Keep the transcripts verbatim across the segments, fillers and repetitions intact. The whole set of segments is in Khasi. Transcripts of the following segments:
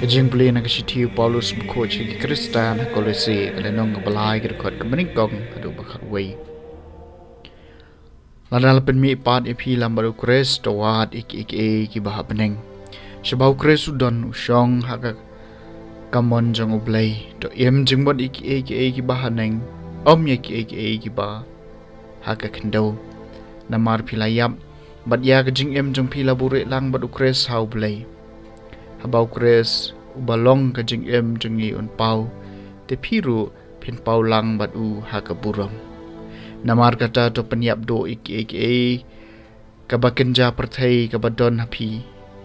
Ka jingpule na ka shithi u Paulus bakhuid sha ki Khristan ha Kolose, ka lynnong kaba lai, ka dkhot kaba nyngkong haduh ba khatwei. Lada la pynmih pat ïa phi lem bad u Khrist, to wad ïa kiei kiei kiba ha bneng, shaba u Khrist u don u shong ha ka kamon jong u Blei. To im jingmut ïa kiei kiei kiba ha neng, ym ïa kiei kiei kiba ha ka khyndew. Namar phi la ïap, bad ïa ka jingim jong phi la buhrieh lang bad u Khrist ha u Blei. Haba u Khrist uba long ka jingim jong ngi un paw, te phi ruh phin paw lang bad u ha ka burom. Namar kata to pynïap duh ïa kiei kiei kaba kynja pyrthei kaba don ha phi: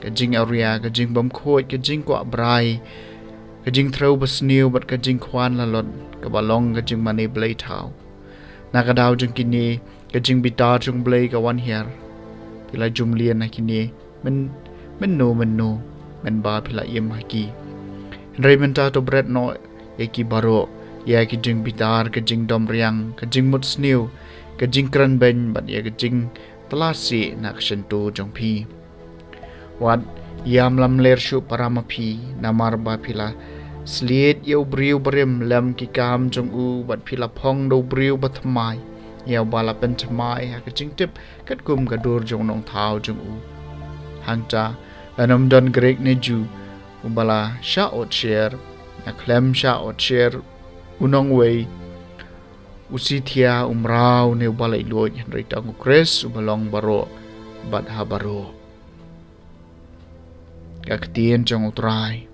ka jingawria, ka jingbymkhuid, ka jingkwah brai, ka jingthrew basniew bad ka jingkhwan lalot, kaba long ka jingmane blei thaw. Na ka daw jong kine, ka jingbitar jong u Blei ka wan hiar. Phi la ju mlien ha kine mynno mynno mynba phi la im ha ki. Hynrei mynta to bret noh ïa ki baroh, ïa ki jingbitar, ka jingdom riang, ka jingmut sniew, ka jingkren beiñ bad ïa ka jingtla siej na ka shyntur jong phi. Wat ïam lamler shuh para ma phi, namar ba phi la sliej ïa u briew barim lem ki kam jong u, bad phi la phong da u briew bathymmai, ïa uba la pynthymmai ha ka jingtip katkum ka dur jong u nongthaw jong u. Hangta, yn ym don Grik ne Jiw uba la shah otsher, na khlem shah otsher u nongwei, u Scythia, u mraw ne uba laitluid, hynrei tang u Khrist uba long baroh bad ha baroh. Ka ktien jong u Trai.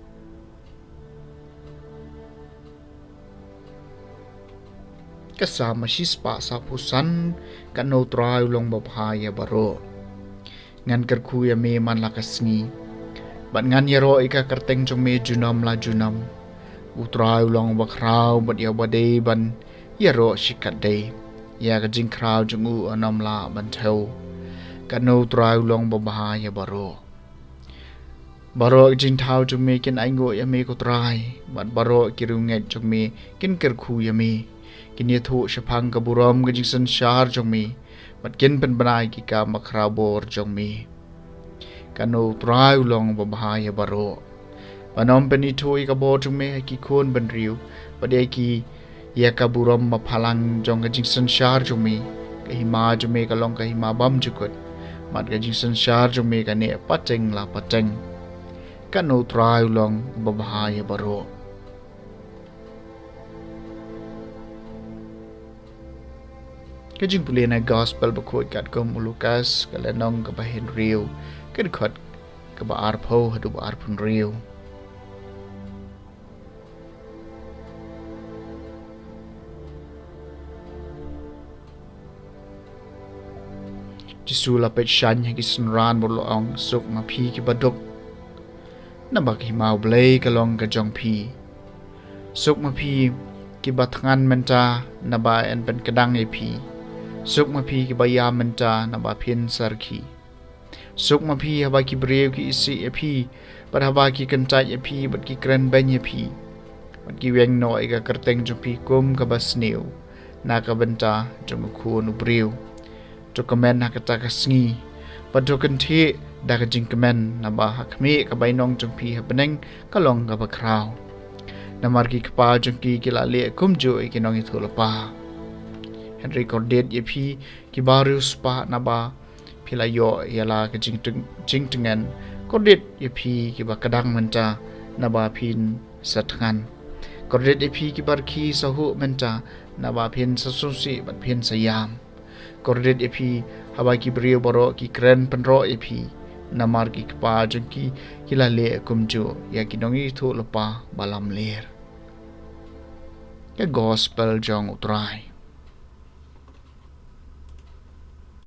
Ka Salm shispah sawphew san. Katno u Trai u long babha ïa baroh. Ngan kyrkhu ïa me man la ka sngi, bad ngan ïaroh ïa ka kyrteng jong me junom la junom. U Trai u long uba khraw bad ïa uba dei ban ïaroh shikatdei, ïa ka jingkhraw jong u yn ym lah ban thew. Katno u Trai u long babha ïa baroh. Baroh ki jingthaw jong me kin ainguh ïa me ko Trai, bad baroh ki riewngeit jong me kin kyrkhu ïa me. Kin ïathuh shaphang ka burom ka jingsynshar jong me, bad kin pynbna ïa ki kam bakhraw bor jong me. Katno u Trai u long babha ïa baroh. Ban ym pynithuh ïa ka bor jong me ha ki khun bynriew, bad ïa ki ïa ka burom baphalang jong ka jingsynshar jong me. Ka hima jong me ka long ka hima bymjukut, bad ka jingsynshar jong me ka neh pateng la pateng. Katno u Trai u long babha ïa baroh. Ka jingpule na Gospel bakhuid katkum u Lukas, ka lynnong kaba hynriew, ka dkhot kaba arphew haduh ba arphew hynriew. Jisu la peit shane ha ki synran bad u la ong: Suk ma phi kiba duk, naba ka hima u Blei ka long ka jong phi. Suk ma phi kiba thngan mynta, naba yn pynkdang ïa phi. Suk ma phi kiba ïam mynta, naba phin sa rkhie. Suk ma phi haba ki briew ki isih ïa phi, bad haba ki kyntait ïa phi, bad ki kren beiñ ïa phi, bad ki weng noh ïa ka kyrteng jong phi kum kaba sniew na ka bynta jong u Khun u briew. To kmen ha kata ka sngi, bad to kynthiah da ka jingkmen, naba ha khmih, ka bainong jong phi ha bneng ka long kaba khraw. Namar ki kpa jong ki ki la leh kumjuh ïa ki nongïathuhlypa. Hynrei kordit ïa phi kiba riewspah, naba phi la ïoh ïa la ka jingtng-, jingtngen. Kordit ïa phi kiba kdang mynta, naba phin sa thngan. Kordit ïa phi kiba rkhie sahuh mynta, naba phin sa sngewsih bad phin sa ïam. Kordit ïa phi haba ki briew baroh ki kren pynroh ïa phi, namar ki kpa jong ki ki la leh kumjuh ïa ki nongïathuhlypa balamler. Ka Gospel jong u Trai.